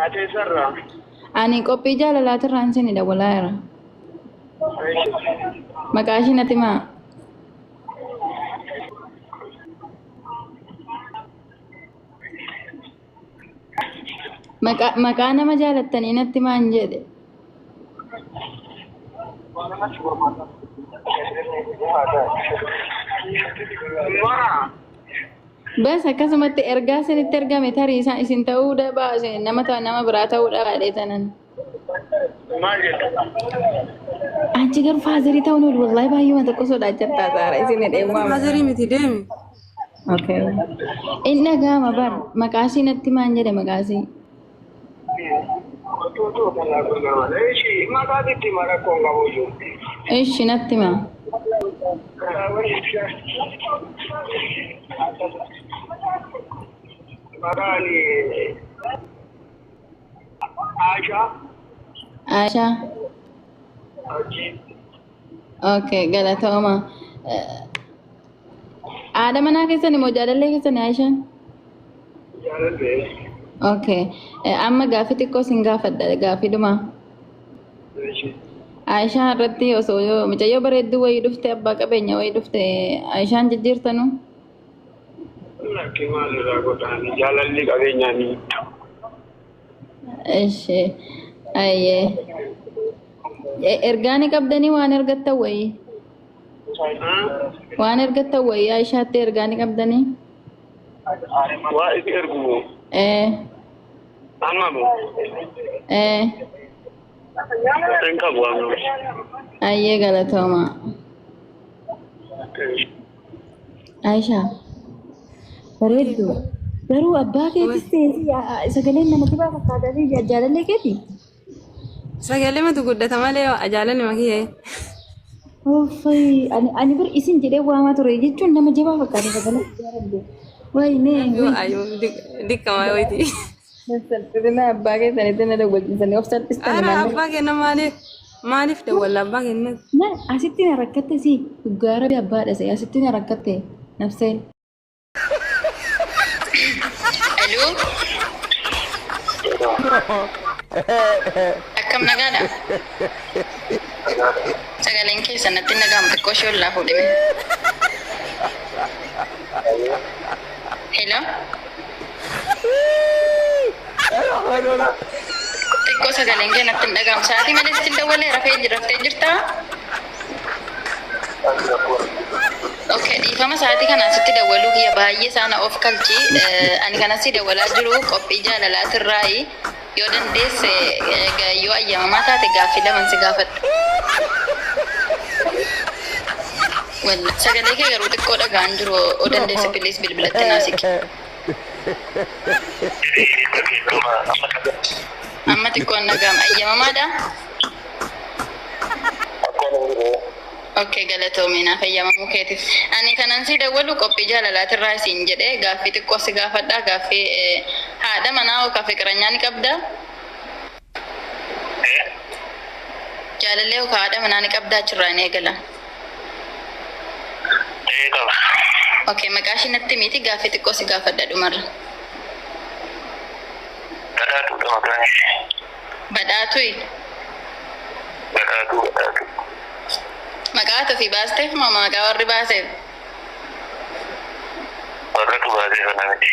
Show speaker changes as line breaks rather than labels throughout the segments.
Ati eessarraa?
Ani qophii jaalalaatirraan isinii dawwalaa jira. Maqaa ishii natti himaa. Maqaa maqaa nama jaalattanii natti himaa hin jedhe.
Maa?
Bas akkasumatti ergaa isinitti ergame tarii isaan isin ta'uu dhabaa isin nama ta'a nama biraa ta'uu dhabaa dheetanan.
Maal jetta?
Anchi garuu faazarii ta'uun oolu wallaahi baay'ee waan tokko sodaachattaa saara isin hidhee waama.
Faazarii miti deemi.
Okay. Inni dhaga'ama bar maqaa ishii natti maan jedhe maqaa ishii. Ishi natti himaa.
Maqaan Aishaa.
Aishaa.
Hajii.
Okay galatooma. Haadha manaa keessan immoo jaalallee keessan Aishaan?
Jaalallee.
Okay. Amma gaaffii xiqqoo sin gaafadha gaaffii dhumaa. Aishaa irratti osoo yoo mucayyoo bareedduu wayii dhufte abbaa qabeenya wayii dhufte Aishaan jijjiirtanu?
Lakki maal irraa godhaani jaalalli qabeenyaan hin bittu.
Ishi ayyee. Ergaa ni qabdanii waan ergattan wayii? Waan ergattan wayii Aishaatti ergaa ni qabdanii?
Waa isi ergu moo?
Ee.
Amma moo?
Ee.
Hin qabu amma.
Ayyee galatooma. Aisha. Bareeddu. Garuu abbaa keetis ta'e sagaleen nama jabaa fakkaata jaalallee keeti?
Sagalee matu guddata malee jaalalli makiyee.
Uffay ani ani bir isin jedhee waamaa ture jechuun nama jabaa fakkaata sagalee jaalallee. Wayi
Yoo ayyuu dikkama wayiiti.
Salphisina abbaa keessanitti na dawwalchiisanii of salphistani
Ara
maal.
Abbaa kenna maaliif maaliif dawwalla abbaa kenna?
Na asitti na rakkatte si dhugaa rabbi abbaadha si asitti na rakkatte nafseen.
Aloo, akkam nagaadha? Sagaleen keessan natti hin dhaga'amu xiqqoo ishee ol naa fuudhime. Hello, xiqqoo sagaleen kee natti hin dhaga'amu. Sa'aatii malee sitti hin dawwalee rafee raftee jirtaa? Okay, dhiifama sa'aatii kana asitti dawwaluu kiyya baay'ee saana of kalchi. Ani kan asii dawwalaa jiru qophii jaalalaatirraayi. Yoo dandeesse yoo ayyamamaa taate gaaffii laman si gaafadha. Walla sagalee kee garuu xiqqoo dhaga'aan jiru yoo dandeesse please bilbilatti naa siqi. Amma xiqqoon dhaga'ama. Ayyamamaadha? Okay, galatoomi naaf eeyyamamuu keetiif. Ani kanan sii dawwalu qophii jaalalaatirraa isiin jedhee gaaffii xiqqoo si gaafadha. Gaaffii haadha manaa yookaan fiqiranyaa ni qabdaa? Jaalallee yookaan haadha manaa ni qabdaa achirraa ni eegala.
Ee qaba.
Okay, maqaa ishii natti himiiti gaaffii xiqqoo si gaafadha dhumarra.
Badhaatuudha maqaan ishee.
Badhaatuyi.
Badhaatuu badhaatuu.
Maqaa ati ofii baasteef moo maqaa warri baaseef?
Warratu baasee sana miti.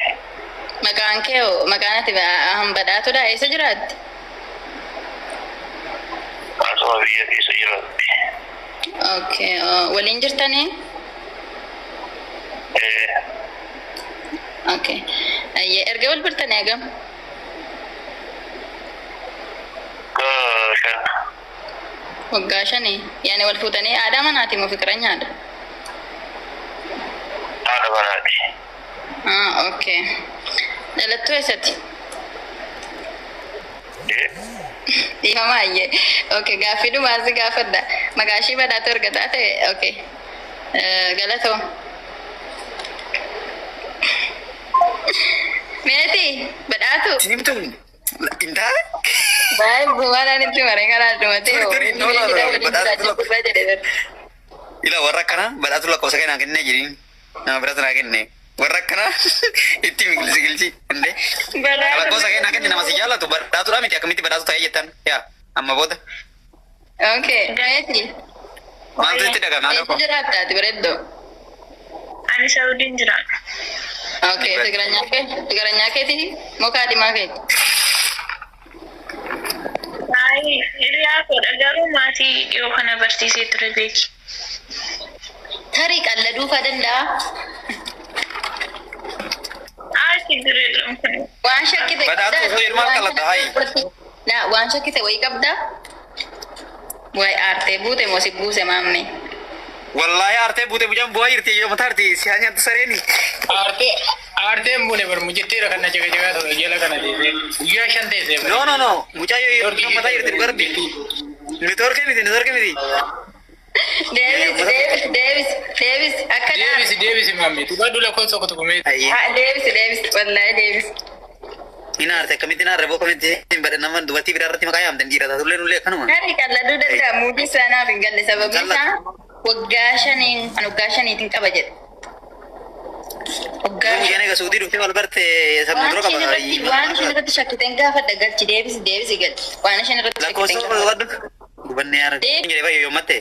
Maqaan kee hoo maqaan ati han badhaatuudha eessa jiraatti?
Asuma biyya keessa jiraatti.
Okay, waliin jirtanii?
Ee.
Okay. Ayyee erga wal bartanii hagam?
Waggaa 5.
Waggaa shanii. Yaani wal fuutanii aadaa manaati moo fiqiranyaadha?
Haadha manaati.
Ah, okay. Dhalattuu eessatti?
Ee.
Dhiifama ayyee. Okay, gaaffii dhumaa si gaafadha. Maqaa ishii badhaatu erga taate okay. Galatoo. Meetii badhaatu.
Siimtu intaa
Baay'ee waan itti maree karaa dhumatee
Turi, turi, no, no, no, badhaatu
jedhee
Ila warra akkana badhaatu lakkoofsa kee naa kennee jedhiin nama biratti naa kenne. Warra akkanaa itti gilsi gilsi. Indee. Lakkoofsa kee naa kenni nama si jaallatu badhaatuudha miti akkamitti badhaatu ta'ee jettan yaa amma booda.
Okay, reeti.
Maaltu itti dhagahame haadha
Eessa
koo?
jiraatta ati bareeddoo?
Ani Saudiin jiraadha.
Okay, Tigiranya kee Tigiranya keeti moo kaadhimaa keeti?
Ay, hiriyaa koodha garuu maatii dhiyoo kana barsiisee ture beeki.
Tarii qalladuu faa danda'a.
Haa chigireedhaan kun.
Waan shakkite
Badhaatu
qabdaa?
osoo ilmaan
Waan
qalladda hayi.
Laa waan shakkite wayii qabdaa? Wayi aartee buute moo si buuse maamme?
Wallaahi aartee buute mucaan bu'aa jirti yoo mataa arti si haa nyaattu sareeni.
Aartee aarteen bune bar mujjetteera kan na jagajagaa ture jala kana deemee guyyaa 5 teessee
No no no mucaa yoo mataa jirti dhugaa rabbi. Neetwoorkii miti neetwoorkii miti.
Deebisi deebisi deebisi deebisi akka
Deebisi deebisi maammi dhugaa lakkoofsa tokko tokko meeti.
Ayyee.
Deebisi deebisi wallaahi deebisi.
Hin aarte akkamitti hin aarre boo akkamitti hin badhe nama dubartii biraa irratti maqaa yaamtan dhiira taatullee nullee akkanuma.
Tarii qalladuu danda'a muudii isaa naaf hin galle sababni isaa waggaa shaniin an waggaa shaniitiin qaba jedhe. Waggaa
Mucaan egaa suutii dhuftee wal barte sammuu
waan
dura
isheen
qaba.
irratti waan isheen irratti shakkiteen gaafadha galchi deebisi deebisi galchi waan isheen irratti
Lakkoofsa
shakkiteen
tokko
gaafadha.
qabadhu. Gubannee aara. Jedhee baay'ee yoommatte.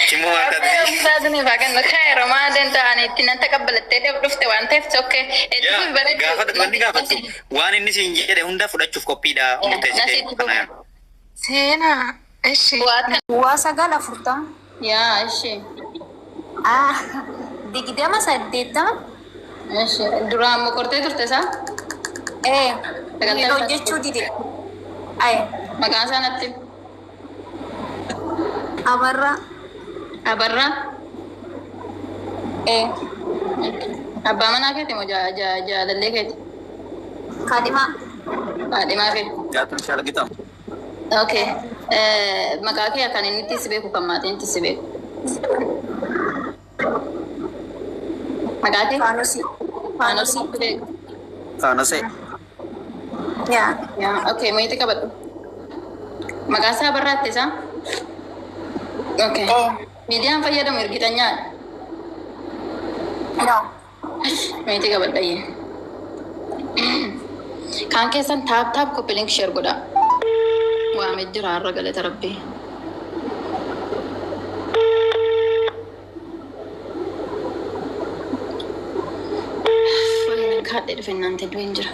Cimmoo waan taatee. Gaafadhu wanni gaafattu waan inni siin jedhe hunda fudhachuuf qophiidha murteessitee.
Seenaa. Ishi.
Waa 9 40.
Yaa ishee.
Ah, 20 80.
Ishee duraan mokortee turte isaa?
Ee, hin hojjechuu dide. Ay,
Maqaan isaa natti
Abarraa.
Abarraa.
Ee,
Abbaa manaa keeti moo jaalallee keeti?
kaadhimaa.
Kaadhimaa keeti.
Jaatun shaalagitamu.
Okay. Maqaa kee kan inni itti si beeku kan maatiin itti si beeku. Maqaa kee?
Faanosii. Faanosii.
Beeku.
Faanosee.
Yaa.
Yaa, okay, mayitii qabadhu. Maqaa isaa barraatte isaa? Okay. Miidiyaan fayyadamu ergitanyaadha.
No.
Mayitii qabadha iyyee. Kaan keessan tap tap copy link share godhaa. Waamee jira har'a galata rabbii. Waliin kaadhee dhufe naan ta'e du'een jira.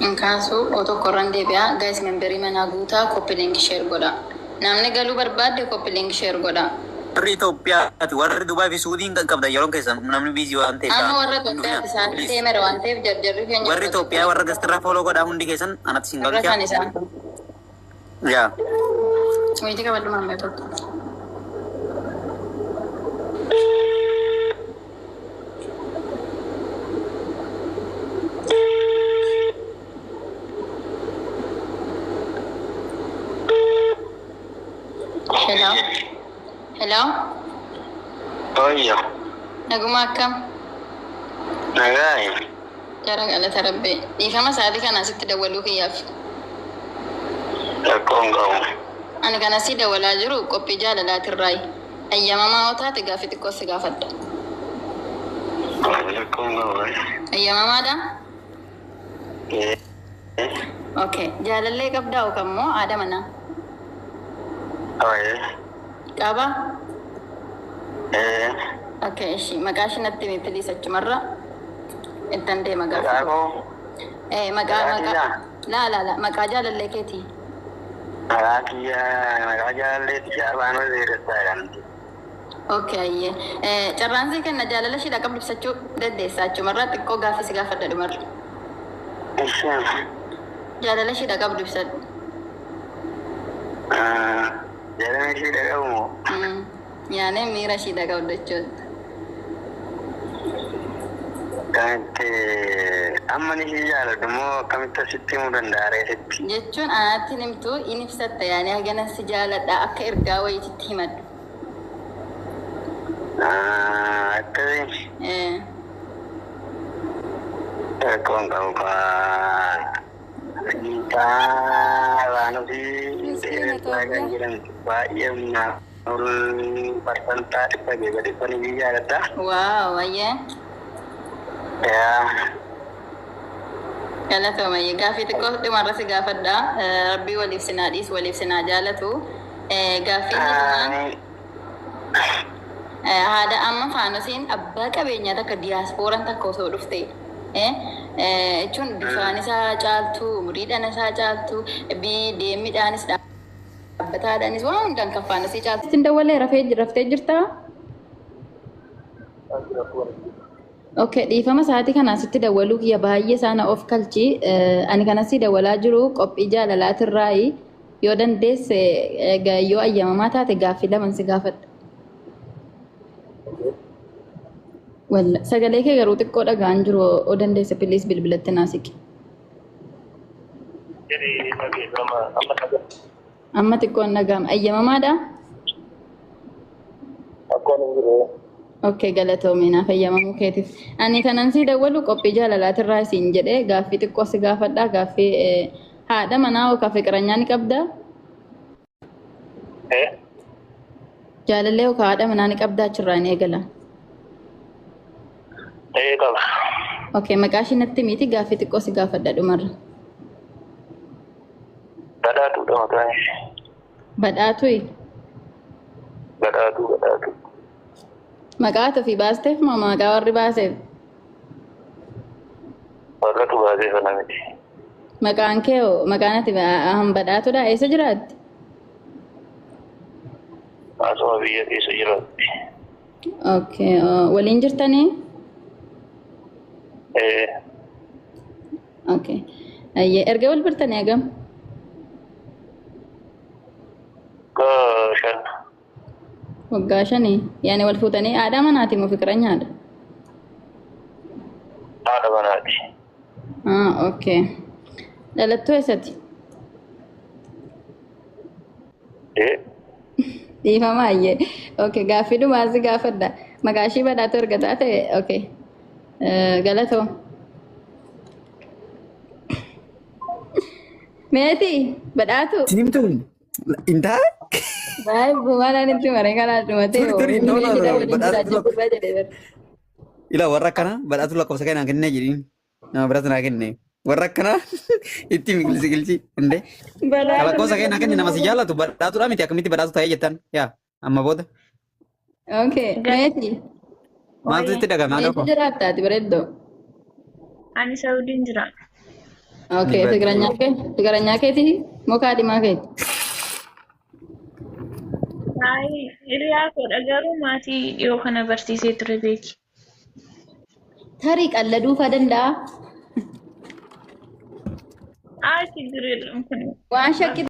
Hin kaasu o tokko irraan deebi'a. Guys memberii manaa guutaa copy link share godhaa. Namni galuu barbaadde copy link share godhaa.
Warri Itoophiyaati warri Dubaay fi Suudiin kan qabdan yeroon keessan namni biizii waan ta'eef.
Amma warra Itoophiyaati isaan deemera waan ta'eef jarjarri keenya.
Warri Itoophiyaa warra gastirraa follow godhaa hundi keessan anatti sin
Warra
galcha.
kan isaan.
Yaa.
Wayitii qabadhu maamee tokko. Hello. Hello.
Oyyo.
Naguma akkam?
Nagaa.
Jara galata rabbi. Dhiifama sa'aatii kana asitti dawwaluu kiyyaaf.
Rakkoon qabu.
Ani kana asii dawwalaa jiru qophii jaalalaatirraayi. Ayyamamaa yoo taate gaaffii xiqqoo si gaafadha.
Rakkoon qabu.
Ayyamamaadha? Okay. Jaalallee qabdaa yookaan immoo haadha manaa?
Oye.
Qaba?
Ee.
Okay, ishi maqaa ishee natti himi please achumarra. Ittan deema
Maqaa
gaafa.
koo.
Eh, maqaa
Maqaa
maqaa.
kiyyaa?
Laa laa laa maqaa jaalallee keetii.
Maqaa kiyyaa maqaa jaalallee kiyyaa Faanoo Zeeressaa jedhamti.
Okay, ayyee. Eh, carraan sii kenna jaalala isheedha qabdu ibsachuu dandeessa achumarra xiqqoo gaaffii si gaafadha dhumarra.
Isheen.
Jaalala isheedha qabdu ibsadhu.
Jaalala isheedha qabu moo?
Yaanee miira isheedha qabdu jechuudha.
Akkamitti amma ni ishee jaaladhu moo akkamitti asitti himuu danda'a reesitti?
Jechuun anaatti himtu in ibsatta yaanee hagana si jaaladha akka ergaa wayiititti himadhu.
Akkasii.
Eh,
Rakkoon qabu kaa. Taa waan ofii dheeraa kan jedhamtu baay'ee humnaa ol 100% ni jaaladha.
Waaw, ayyee.
Yaa.
Galatooma. Gaaffii xiqqoo dhumarra si gaafadha. Rabbii waliif sinaa dhiisu, waliif sinaa jaalatu. Gaaffii dhumaan haadha amma faanosiin abbaa qabeenyaa takka diyaaspooraan takka osoo dhufte jechuun bifaan isaa caaltu, umuriidhaan isaa caaltu, deemmiidhaanis dhaabbataadhaanis waan hundaan kan faanosii caaltu.
Ittiin dawwalee raftee jirtaa? Okay, dhiifama sa'aatii kana asitti dawwaluu kiyya baay'ee isaana of kalchi. Ani kanasii dawwalaa jiru qophii jaalalaatirraayi. Yoo dandeesse yoo ayyamamaa taate gaaffii lama si gaafadha. Walla sagalee kee garuu xiqqoo dhagaan jiru, yoo dandeesse please bilbilatti naa siqi. Amma xiqqoon dhaga'ama. Ayyamamaadha? Okay, galatoomii naaf ayyamamuu keetiif. Ani kanan sii dawwalu qophii jaalalaatirraa isiin jedhee gaaffii xiqqoo si gaafadha. Gaaffii haadha manaa yookaan fiqiranyaa ni qabdaa? Jaalallee yookaan haadha manaa ni qabdaa, achirraa ni eegala.
Qaba.
Okay, maqaa ishii natti miti, gaaffii xiqqoo si gaafadha dhumarra.
Badhaatuudha maqaan ishee.
Badhaatuyi?
Badhaatuu, badhaatuu.
Maqaa ati ofii baasteef moo maqaa warri baaseef?
Warratu baasee sana miti.
Maqaan kee hoo? Maqaan ati badhaatuudha, eessa jiraatti?
Asuma biyya keessa jiraatti.
Okay, waliin jirtanii?
Ee.
Okay. Ayyee, erga wal bartanii hagam?
Waggaa 5.
Waggaa 5. Yaani wal fuutanii haadha manaati moo fiqiranyaadha?
Haadha manaati.
Ah, okay. Dhalattuu eessatti?
Ee.
Dhiifama, ayyee. Okay, gaaffii dhumaa si gaafadha. Maqaa ishii badhaatu erga taate, okay. Galatoo. Meetii badhaatu.
Simtuun intaa
Baay'ee bu'uuraan itti maree karaa dhumatee
Turi, turi, no, no, no, badhaatu
jedhee.
Ila warra akkana badhaatu lakkoofsa kee naa kennee jedhiin nama biraatu naa kenne, warra akkana itti gilsi gilchi indee lakkoofsa kee naa kenne, nama si jaallatu badhaatuudha miti, akkamitti badhaatu ta'ee jettan yaa amma booda.
Okay, meetii.
Maaltu sitti dhagahame haadha
Eessa
koo?
jiraattaati bareeddoo?
Ani Saudiin jira.
Okay, fiqiranyaa keetii moo kaadhimaa keeti?
Baay'ee hiriyaa koodha garuu maatii dhiyoo kana barsiisee ture beeki.
Tarii qalladuu faa danda'a.
Haa, jireenya kun.
Waan shakki